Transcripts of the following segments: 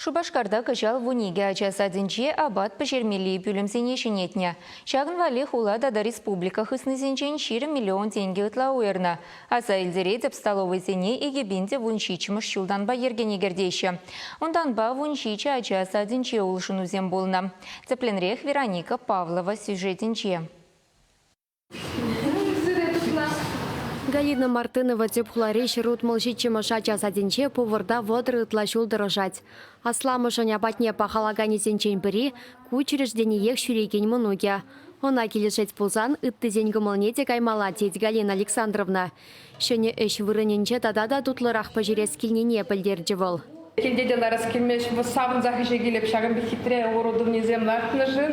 Шупашкарта кӑҫал 12 ача садӗнче апат пӗҫермелли пӳлӗмсене ҫӗнетнӗ. Ҫакӑн валли хула тата республика хыснисенчен 20 миллион тенкӗ ытла уйӑрнӑ. Аса илтеретӗп, столовӑйсене 2017-мӗш ҫултанпа йӗркене кӗртеҫҫӗ. Унтанпа 17 ача садӗнче улшӑнусем пулнӑ. Тӗплӗнрех Вероника Павлова сюжетӗнче. Галина Мартынова тӗп хулари 167-мӗш ача садӗнче поварта 30 ытла ҫул тӑрӑшать. Асламӑшӗн апатне пахалаканӗсенчен пӗри ку учреждениех ҫӳрекен мӑнукӗ. Ӑна килӗшет пулсан ыттисен кӑмӑлне те каймалла, тет Галина Александровна. Ҫӗнӗ ӗҫ вырӑнӗнче тата та тутлӑрах пӗҫерес килнине пӗлтерчӗ вӑл. Килте те ларас килмест, савӑнсах ӗҫе килеп. Ҫакӑн пек хитре оборудованисем лартнӑшӑн,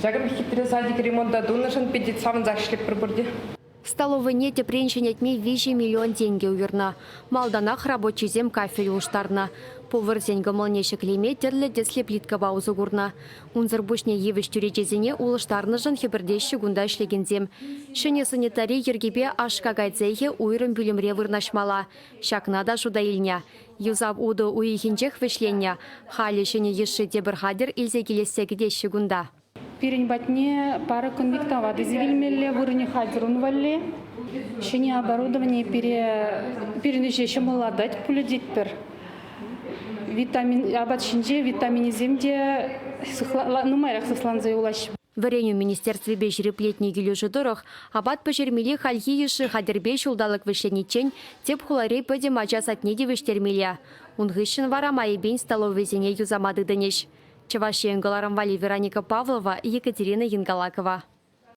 ҫакӑн пек хитре садик ремонта тунӑшӑн питӗ савӑнсах ӗҫлетпӗр пурте. Столовӑйне тӗпрен ҫӗнетме 3 миллион тенкӗ уйӑрнӑ. Малтанах рабочисем кафель улӑштарнӑ. Поварсен кӑмӑлне ҫӗклеме тӗрлӗ тӗслӗ плиткӑпа усӑ курнӑ. Унсӑр пуҫне йывӑҫ чӳречесене улӑштарнӑшӑн хӗпӗртеҫҫӗ кунта ӗҫлекенсем. Ҫӗнӗ санитари йӗркипе аш-какай цехӗ уйрӑм пӳлӗмре вырнаҫмалла. Ҫакна та шута илнӗ. Юсав утӑ уйӑхӗнчех вӗҫленнӗ. Халӗ ҫӗнӗ йышши тепӗр хатӗр илсе килессе кӗтеҫҫӗ кунта. Пирӗн патне пара конвектоват илсе килмелле, вырӑнӗ хатӗр ун валли. Ҫӗнӗ оборудовани пире пирӗн ӗҫе ҫӑмӑллатать пулӗ тетпӗр. Витамин апат ҫинче витаминӗсем те нумайрах сыхланса юлаҫҫӗ. Вӗренӳ министерствипе ҫирӗплетнӗ килӗшӳ тӑрӑх, апат пӗҫермелли хальхи йышши хатӗрпе ҫулталӑк вӗҫлениччен тӗп хулари пӗтӗм ача садне тивӗҫтермелле. Ун хыҫҫӑн вара майӗпен столовӑйсене юсама тытӑнӗҫ. Чӑваш Ен кӑларӑм валли Вероника Павлова, Екатерина Янгалакова.